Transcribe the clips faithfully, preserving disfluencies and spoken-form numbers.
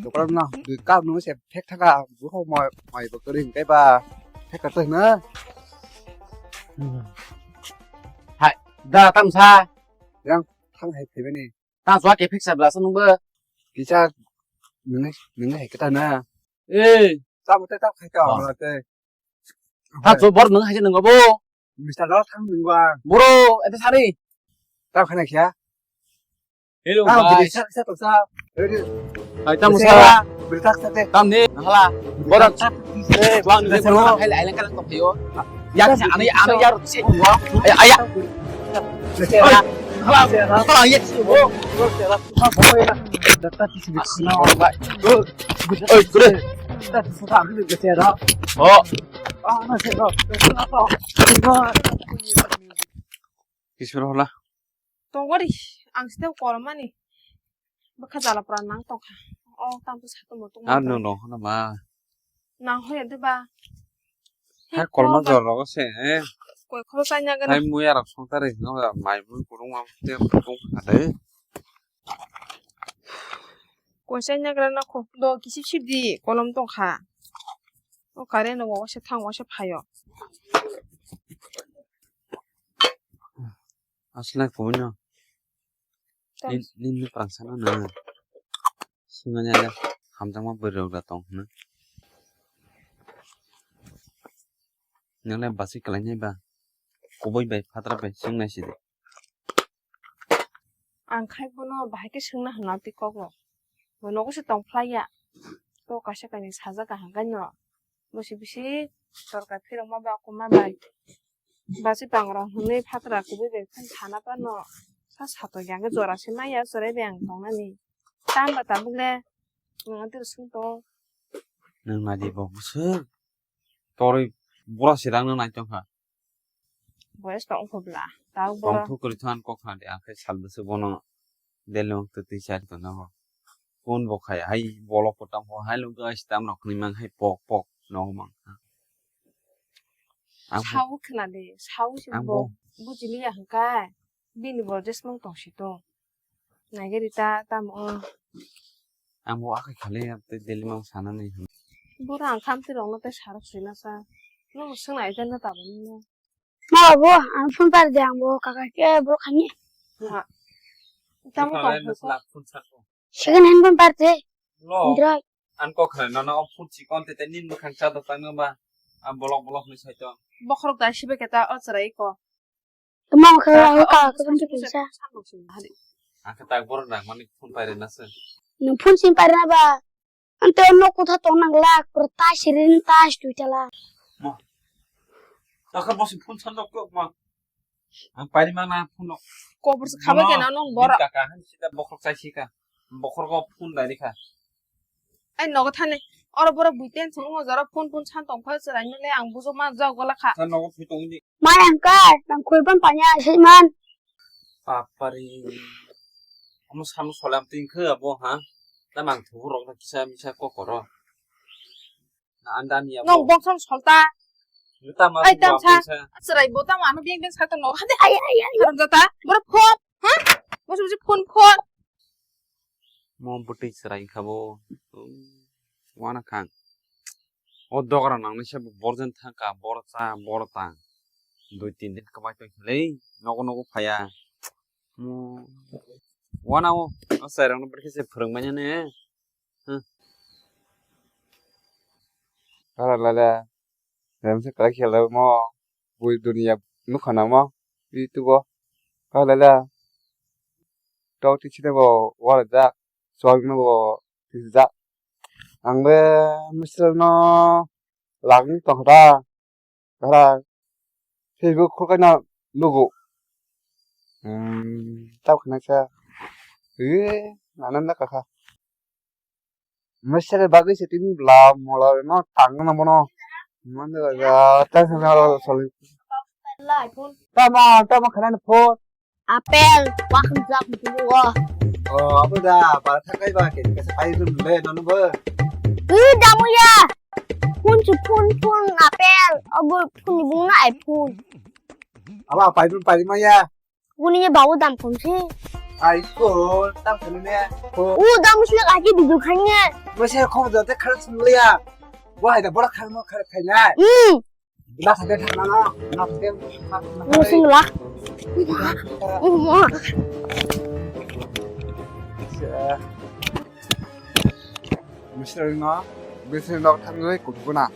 Tukar no dui kap no se phek thaka buho moi moi bo kering kai ba phek ka teh na. Hai da tam sa. Yang thang hai phai bani. Ta swa ke phek sa bla sa nung ba. Kisa nung nung hai kata na. Eh. Ta mo te ta khai ka ma te. Ha, so bor nung hai se nung bo. Mister Rao thang nung ba. Boro, eta sari. Ta khana kya? Hello, ta guys. Beri sa sa to sa. Hai, tam sa. Beri ta sa te. Tam ni, hala. Boro. Bang ni boro hai lai lang ka to yo. Ya sa ani ani ya ro si. Ay ay. Hala. Hala ya si. Oi, kure. Oh. Kisur hola. Tongori, ang siteo kormani. Bwkha jala pura nang tongkha. O, tamto satung bo tongma. Ar nung nong hono ma. Nang hoya de ba. Hai korma jor rogo se, eh. Koi khoro chanya gana. Hai muya rok songtare no mai bui kurung ma te kurung kha de. Koi chanya gana na kho do kisip sip di kolom tongkha. O kare no wo se thang wo se phaio. Asla koi no. Tam- Nin, nin ni prang sana na. Sunganya le hamjakma bwrwi rok da tong hwnwi. Nang le basi kwlai nai ba. Kubui bai phatra bai sung nai sidi. Ang khai bono bahai khe swngna hwnna twi kok rok. Bo nogo se tong phlai ya. To kaisa kainwi sajak kaham kai no. Bosi bisi torka phirok ma ba kuma bai. Basi pangra hwnwi phatra kubui bai phai sana phano sa sato yang jora se maya chwrai bai ang tongnani. Tamba tabuk le nwng twi swng to. Nwng nadi bo bwswk torwi bura se rang nai tongkha. Boyes tong kho bla. Tau boro. Tong thuk kwrwi thang kok kha de ang khai sal bwswk bono. Delong twi twi chari tongna bo. Phone bo khai hai bolok kwtam bo hai lo guys tam rok ni mang hai pok pok no mang. Ang bo- Sao khna de, sao si ang bo bo. Bujili ya hwnkhe. Bini bo jesmang tong si to. Naigari ta tamo. Ang bo akai khali tei daily mang sana ni. Boro ang khamti rok no tei sarok sui na sa. No swng nai ta na ta bo no. Ma bo, ang phone par de ang bo kaka ke bro khani. Ma. Tamo tong kho. Second hand phone par de. Lo. Android. An kok khre no no phone si kon te te nin bwkhang cha do tang ba. Am bolok bolok ni sai to. Bokhorok dai sibe keta o chwrai ko. Tamo khe ang ka ka kan pisa. Ang khe tak bor nang mani phone pai re na se. Nang phone sim pai re na ba. Ante no kotha tong nang la, kor ta sirin ta stu chala. Mo. Takar bosi phone san dok ko ma. Ang pari ma na phone no. Kobor se khaba ke na non bora. Kaka han sida bokhorok chai sika. Bokhorok phone dai rikha. Ai nogo thani. Oro bora buiten song mo jora phone phone san tong phai chwrai nole ang bujo ma jok gola kha. San nogo phi tong di. Mai ang ka, nang khoi ban panya sei man. Papari. Amo samu solam tin khe abo ha. Tamang thubu rok na kisa misa kokoro. Na andani abo. Nong bongsong solta. Ai tam sa. Chwrai bo tam ano beng beng sa to no. Hade ai ai ai. Haram jata. Boro phone. Ha? Bosi bosi phone phone. Mo bwtwi chwrai kha bo. Wana khang. O dogra nangnai se borjen thangka, bor cha, bor ta. Dui tin din kwbai tong khlai, nogo nogo phaya. Mo wana o, o chwrai rokno bwrwi khe se phwrwng manya ne. Hala lala. Remse kwlai khela mo bui dunia nukha namo YouTube o. Kha lala tok ti sida bo wala jak chobima bo tisa jak. Ang be mister no lagni tongkha da. Kara Facebook khulkaina nugo. Hmm, tau khna kha. Eh, ananda kakha. Mesere bagwi se tini bla mola no tang na bono. Mande ga ta sa na soli. Tama tama khana phone. Apple, wakam jak mutuo. Oh, apa da? Para thakai ba ke ka sai dum le no no ba. Ui damuya. Phone chu phone phone apple. Abo phone bung na iPhone. Aba pai dum pai ma ya. Kuni ye babu dam kom se. Ai ko, tam kene ne. Ko. U dam sila kaki duduk khanya. Mese khom jote khar sumliya. Bo hai da bora khar mo khar khaina. Hmm. Da sa de thana na. Na de. Musing la. Mister no, mister nok thangwi kutukuna.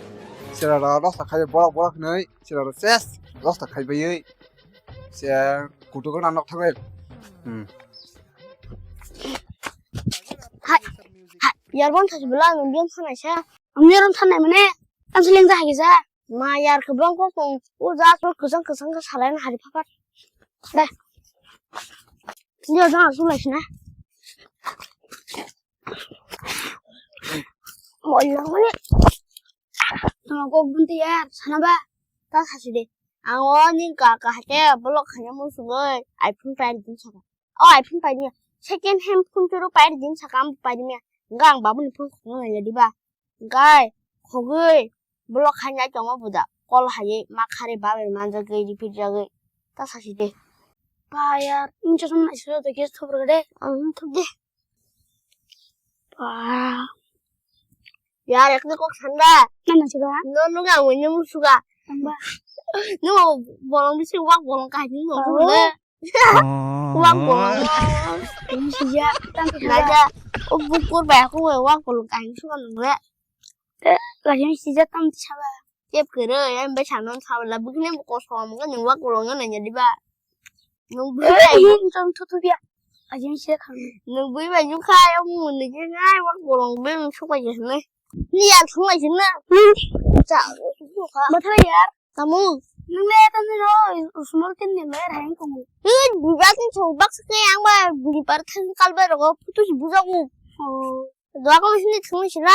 Sira ro rosta khai borok borok nui, sira ro ses rosta khai bai. Se kutukuna nok thangwi. Hmm. Hai, hai, yarbon thas bela nung biang thanai sa. Ang yaron thanai mane, ang seleng da hai sa. Ma yar khe bong kok tong, o ja so kwchang kwchang khe salai na hari phapat. Dai. Yo jang su lai sina. Mo yang mane. Tamo kok bunti yar, sana ba. Ta sasi de. Ang o ni ka ka hake bolok khanya mo sugoi. iPhone pair din saka. O iPhone pair din. Second hand phone churu pair din saka am pair din. Gang babu ni phone khong na ya diba. Gai, khogwi, bolok hai nai tongo buda. Kol hai ma khare babai manjagwi, repeat jagwi. Ta sasi de. Ba yar, incha song nai sura de gas thop rode. Ang thop de. Ba. Yar, ekni kok sanda. Nana siga. No, no, ga, wanya musuga. Ang ba. No, bolong bisi wak bolong kahini no. Wak bolong. Ini sija, tam sija. Raja, o bukur ba aku wak bolong kahini suka nungre. Lagi ini sija tam saba. Cep kere, yang be channel saba la bukne buko som kan wak bolong nanya di ba. Nung bui ba. Ini tam tutu dia. Lagi ini sija kan. Nung bui ba yuk hai, yang mun ni je ngai wak bolong be nung suka je ne. Ni ya suka je na. Cha, suka. Mata yar. Tamo. Nung le tamo no, usmol tin ni le rang kong. Hei, buja tin chong bak sa ke yang ba buri par thang kal ba rogo putus buja ko. Oh. Dua ko sini thung sila.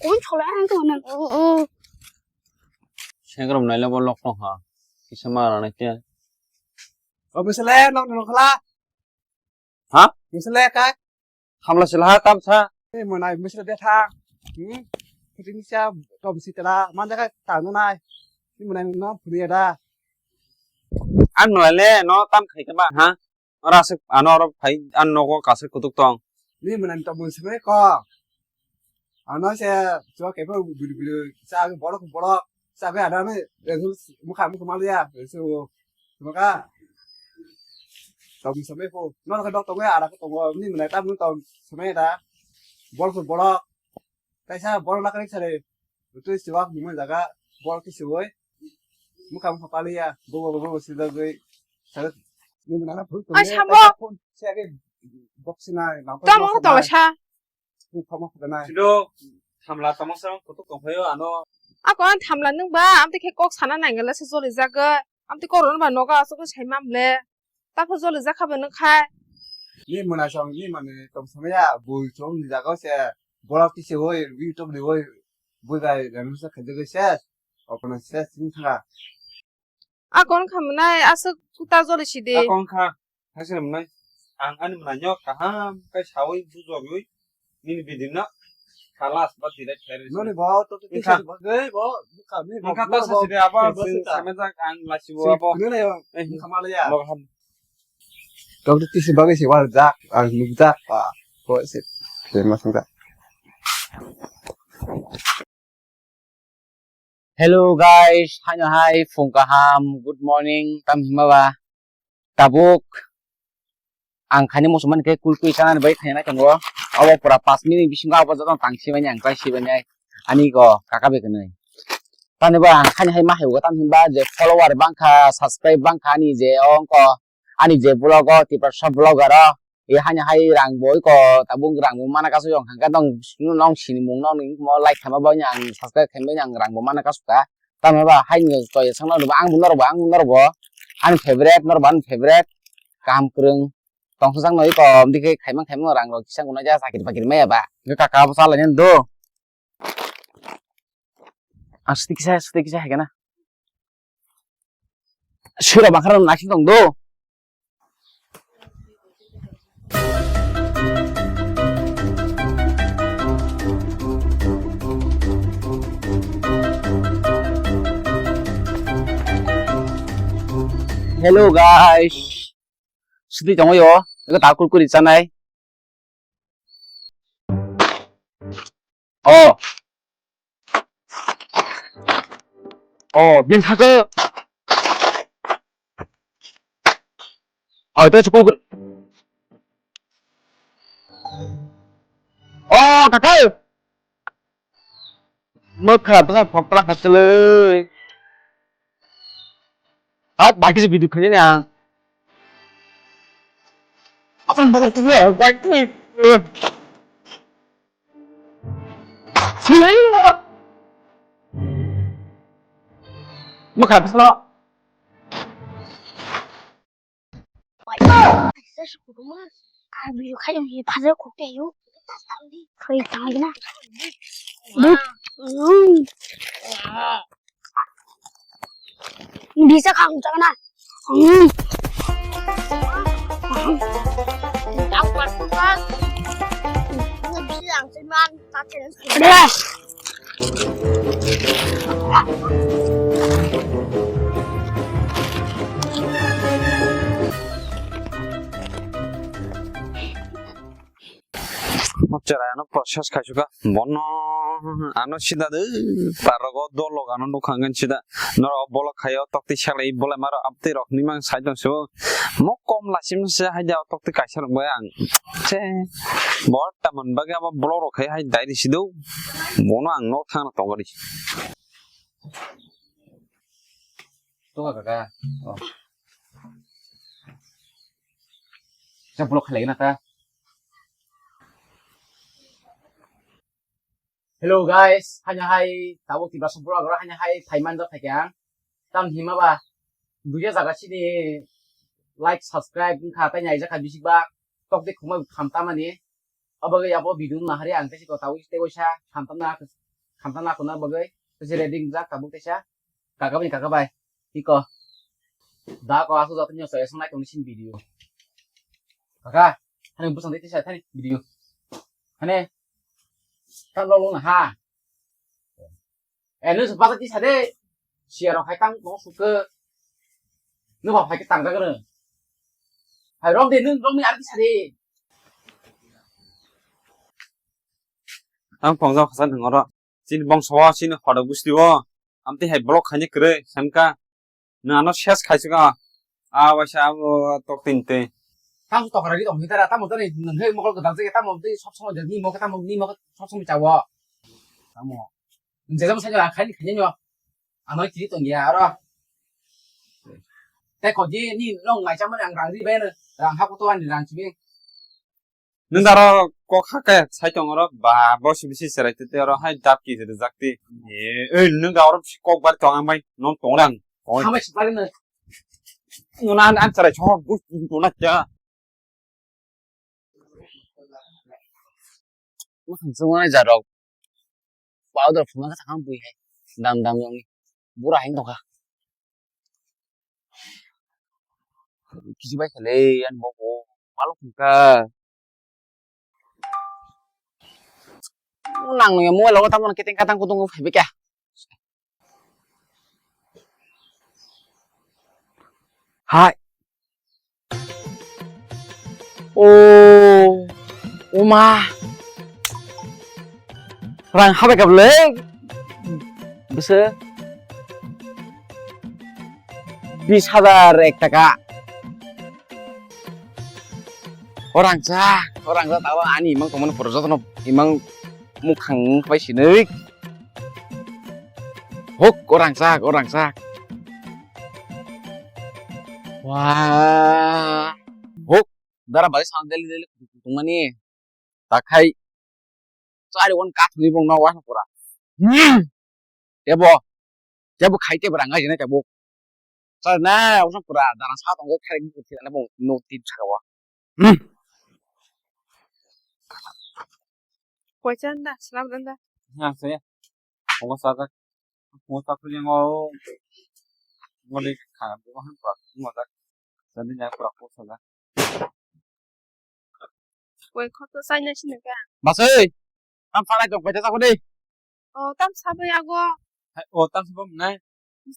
Kun chola rang to na. Mm. Sengram nai le bo lok lok ha. Kisa ma ra nai te. O bisale nok nok khala. Ha? Bisale ka? Hamla sila ha tam sa. Ei, mwnai, mwnai sila de tha. Hmm? Kuting sia, tom si tela, man jaga ta nunai. Ni mwnai no phuri da. An no le, no tam khai ka ba, ha? Ora se, ano oro phai, an nogo kasik kutuk tong. Ni mwnai tom si me ko. Ano se, jo ke bo bili bili, sa borok borok, sa be ada me, mukha mukha mal ya, so. Maka. Tong samai pho. No ka dok tong ya ara ko tong ni mena ta mun tong samai da. Bol ko bol. Kaisa bol na kari sare. Tu siwak ni mun jaga bol ki siwoi. Muka muka pali ya. Bo bo bo bo sida goi. Sare ni mena na phu. Ai sambo. Sia ke box na na. Tamo ko tong sa. Sido, thamla tamo sa kutuk tongphaio ano. Ako ang thamla nung ba, amtwi khe kok sana nangala se joli jagwi. Amtwi kok rwno ba nogo aswk sai mam le. Tapho joli jakha bo nung khai. Ni mwnai song ni mani tong samaya, bui chong ni jaga se. Borok kisi hoi, wi tok ni hoi. Bui bai ranu sa khajagwi se. Opona se sing thanga. Akon kha mwnai aswk kuta joli sidi. Akon kha, haisini mwnai. Ang ani mwnai nyo kaham kai sawi bujogwi nini bidin no khalas ba direct khairi. Noni bo to to kisa ba gei bo kami bo. Nang kata sidi abo sing samajak ang lasibo abo. Nini yo. Eh, khamala ya. Mo ham. Kau tu tisi bagai si wal jak ang nuk jak pa. Ko si. Terima kasih. Hello guys, haino hai phung kaham, good morning, tam hima ba? Tabuk ang khani musulman khe kulkui kanani bai khaina tongo. Abo pura pas minute bisingo abo joto tang sibani ang try sibani ani go kaka bai kwnwi. Tani ba ang khani hai ma hai go tam himba je follower bangkha, subscribe bangkha ani je ongko ani je vlog o Tiprasa vlogger o, e haino hai rang bo iko tabuk rang bo mana kasu yong hangka nong nong sini mung nong ni mo like khama bo ang subscribe khama bo ang rang bo mana kasu ka. Tamo ba hai ni to ya sangno ba ang bo norok bo ang bo norok bo ani favorite norok bo ani favorite kaham kwrwng tong sajak no iko dikhe khaimang khaimang rang rok kisa guna ja sakir pakir maya ba kaka bo chala nini do. Ang sudi kisa sudi kisa hai kana. Sura bakar naising tong do. Hello guys. sudi tongo yo. Ego ta kurkuri chanai. Oh. Oh, bin thaka. Oh, itu cukup. Oh, kakak. Mokha bwsa phokla khasilwi. Hat bai kisa video khaina ang. Apa yang bakal tuh? Bai. Mokha bwsa. Ai, sa su kuma. A video khai yong ye phaja khok te yo. Khoi tang na. Duk. Bisa khang chang na. Bisa ang seman. Cherai ano process khaisukha bono ano sida de parrogo dolok ano nukha hwnkhe sida norok bolok khaio tokti salai bolai maro abtwi rok hwnwi mang sai tong se. Mo kom lachimsa se haida o tokti kaisa rok bai ang se bo tamoni bagwi abo block rok khai hai dai risi do bono ang nok thangna tongo ri. Tongo kaka. Oh. Sa block khalai na ta. Hello guys, hanya hai tabuk tiba sopro agro hanya hai thaiman jok thaikyang. Tam hima ba duya jaga sini like subscribe wngkha tai nai jakha bisik ba tok de khumai kham tamani. Abagwi abo video nahari ang tesi ko tabuk tei waisa kham tamna kham tamna khuna bagwi tesi ready jak tabuk tesa kaka bai kaka bai iko da ko asu jatni so esang nai tong sin video. Kaka hani busang tei tesa thani video. Hani Tang rok wngna ha. Eh, nung se bata tisa de. Siya rok hai tang no suke. Nung ba phai ke tang jaga nung. Hai rom de nung rom ni ar tisa de. Ang tong jao khasa nung oro. Chini bongso o, chini hodo gusti o. Amtwi hai block khaini kwrwi, samka. Nwng ano ses khaisukha. A waisa abo tok tin twi. Tamo tokra ri tong hitara, tamo tani nwng he mokol kwtal se, tamo twi sob somoi de ni mokol, tamo ni mokol sob somoi chawo. Tamo. Nwng jesa mo sai jora khaini khaini no. Ano kiri tong ya aro. Te ko ji ni nong mai chamani ang rang ri ben, rang ha ko to ani rang chibi. Nung da oro kok ha kaya sai tong oro ba bo si bisi serai tete oro hai dap ki rijak ti. E, oi nung da oro bisi kok bar tong ang bai non tong rang. Oi. Hamai sipari na. Nuna an an serai chok bu nuna cha. Makhang sung ai jarok. Powder phuma ka thang bui hai. Dam dam yong. Bura hai tong kha. Kisi bai kha le, ani bo bo. Malo khum kha. Nang nang mobile o tamo keteng katang kutung phai bikya. Hai. O, o ma. Rang habai kha bwle. Bwswk. Bis hajar ek taka. O rangchak, o rangchak, tabo ani imang tongmani pura jotono imang mukhang pai sinwi. Hok, o rangchak, o rangchak. Wah. Hok, dara bari sound deli deli tongmani. Takhai chari wan kathni bong no wa pura. Hmm. Tebo, tebo khai tebo rang ai jene tebo. Chari na, usa pura dana sa tongo khai ni pura na bong no tin saka wa. Hmm. Koicha nda, slam nda. Ha, saya. Tongo sajak. Tongo sajak yang o. Ngoli kha, bukan pura, ngajak. Jadi yang pura ko sajak. Koi khok to sai na sini ka. Basai. Tam salai jok baita sako de. O tam sabo yago. Hai, o tam sabo nai.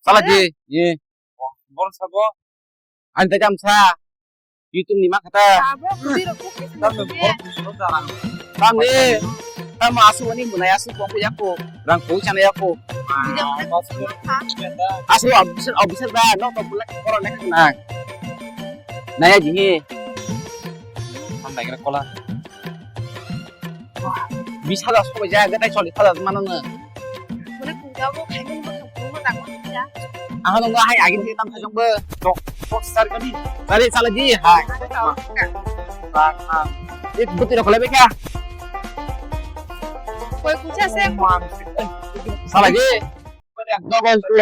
Sala ji. Ye. O, bol sabo. Ani tai tam sa. YouTube ni ma kata. Abo kudi rok kuk kisa Tamo kudi. Tamo ni. Tamo asu ani munai asu pok ya ko. Rang ko chana ya ko. Video mana kuk kha. Asu officer officer da no to bulak koro nek na. Naya jini. Sampai kena kola. Bis hajar sobai jaya, gatai chollish hajar mano no. Bole kungka bo khaimani bo khaimani bo dagmo kisa. Aha nungga hai agin ke tam thajong bo. Tok, tok sar kani. Tari chala ji hai. Ada tau ka. Bak ha. Ek buti rok lebe kya? Koi kucha se. Sala ji. Double two.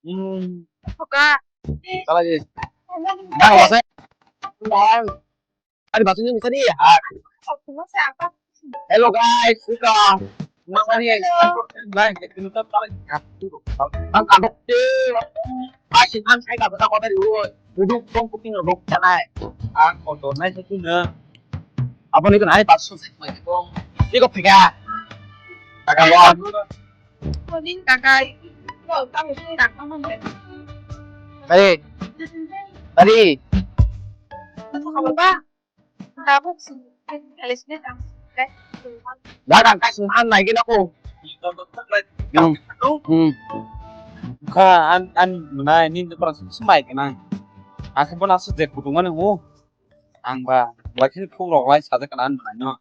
Hmm. Hoka. Sala ji. Bang wase. Bang. Ari batu ni misari. Hello guys, suka. Masari. Bang, kita tak tahu. Bang, kadok. Asin ang kai ka kota kota dulu. Duduk dong kuping dong tanai. Ang kotor nai satu na. Apa ni tu nai patso sek mai dong. Iko pika. Kaka lo. Kodin kakai. Ko kamu sini tak kamu kan. Tadi. Tadi. Apa kabar, Pak? Tabuk sih. Alis ni tak. Dai. Dai kan kasih an lagi aku. Hmm. Hmm. Ka an an mana ni tu pernah semai kena. Aku pun asal dek kutungan aku. Ang ba, ba khe thok rok lai sa de kana an mana no.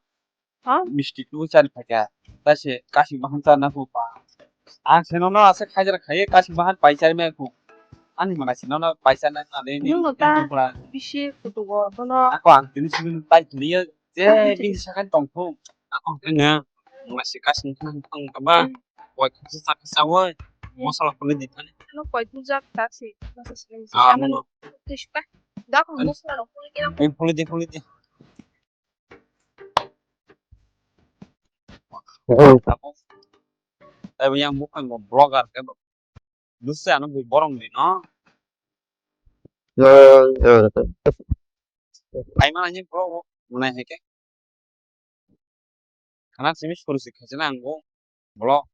Ha? Misti tu chari phaka. Ta se kasing bahan ta na ko pa. Ang se no no asa khajar khaye kasing bahan pai chari me ko. Ani mana se no no pai chari na na de ni. Nung no ta bisi kutugo bono. Ako ang tini sini pai tini ya. Je bini sakan tong phu. Ako ang tini ya. Mana se kasing bahan tong ba. Wai kasa sa kasa wai. Masala pun di tani. No koi tu jak ta se. Masa se. Ah, ano. Tis pa. Dak mo sa ro pun kira. Pun di pun di. Tapos, eh, yang bukan mau blogger kan, lusa anu borong di no. Ai mana ni blog mana heke? Karena simi suruh sih kasih nanggo blog.